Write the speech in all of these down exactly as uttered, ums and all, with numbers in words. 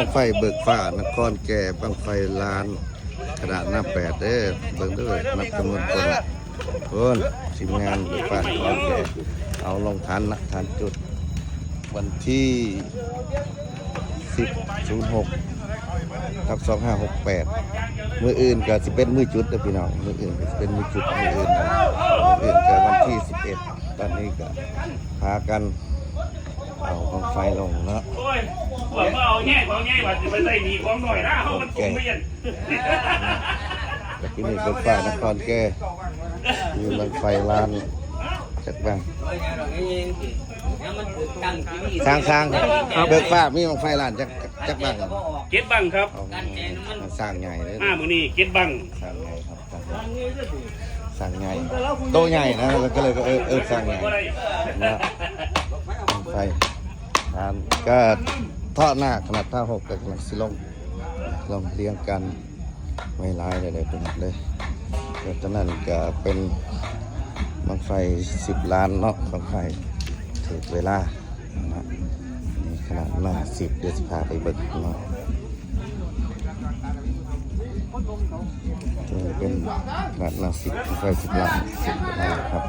บั้งไฟเบิกฟ้านครแก่ บั้งไฟล้านขนาดหน้าแปดเด้อ เบิ่งเด้อ นับจำนวนคน เพิ่นทีมงานเบิกฟ้านครแก่ เอาลงฐานนะ ฐานจุด วันที่ สิบ ศูนย์หก ครับ สองห้าหกแปด มื้ออื่นก็สิเป็นมื้อจุดเด้อพี่น้อง มื้ออื่นก็สิเป็นมื้อจุด มื้ออื่นนะ มื้ออื่นก็วันที่ สิบเอ็ด ตอนนี้ก็พากันเอาบั้งไฟลงเนาะ โอ้ยปวดมาเอาแง่ของแง่ว่าจะไปใส่หนีของหน่อยนะเอามันคงไม่เย็น แต่ที่นี่เบิกฟ้านครแก่ มีบั้งไฟล้านจักบั้ง สร้างสร้างเบิกฟ้ามีบั้งไฟล้านจักจักบั้ง เก็ดบังครับ เอาสร้างใหญ่เลย มามือนี้เก็ดบัง สร้างใหญ่ครับสร้างใหญ่ สร้างใหญ่ โตใหญ่นะ แล้วก็เลยก็เออเออสร้างใหญ่ ก็ได้ นะ ไฟ อ่า ก็ท่อหน้าขนาดท่อหกกับขนาดสิลง ลงเรียงกัน ไม่ร้ายเลยเป็นเลยแล้วตอนนั้นก็เป็นบั้งไฟ สิบล้านเนาะ บั้งไฟถือเวลานะ นี่ขนาดหน้า สิบ เดี๋ยวสิพาไปเบิ่งเนาะ นี่เป็นขนาดหน้า สิบ บั้งไฟ สิบล้าน สิบล้านครับ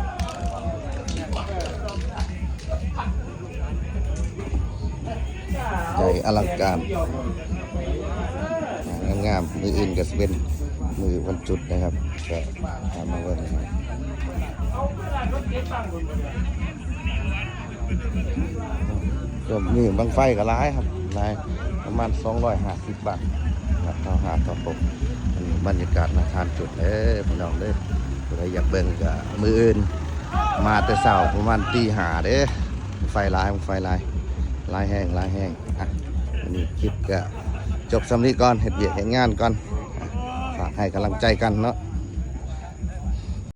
ใหญ่อลังการ งามๆ มื้ออื่นก็สิเป็นมื้อวันจุดนะครับ ก็ตามมาเบิ่งนะครับ ก็มีบั้งไฟก็หลายครับ หลาย ประมาณ สองร้อยห้าสิบ บาทครับ เท่าหาดครับผม อันนี้บรรยากาศหน้าฐานจุดเด้อพี่น้องเด้อ ผู้ใดอยากเบิ่งก็มื้ออื่น มาแต่เช้าประมาณตีห้าเด้อ ไฟหลาย ไฟหลาย หลายแฮง หลายแฮง อ่ะ วันนี้คลิปก็จบส่ำนี้ก่อน เฮ็ดเวียกเฮ็ดงานก่อน อ่ะ ฝากให้กำลังใจกันเนาะ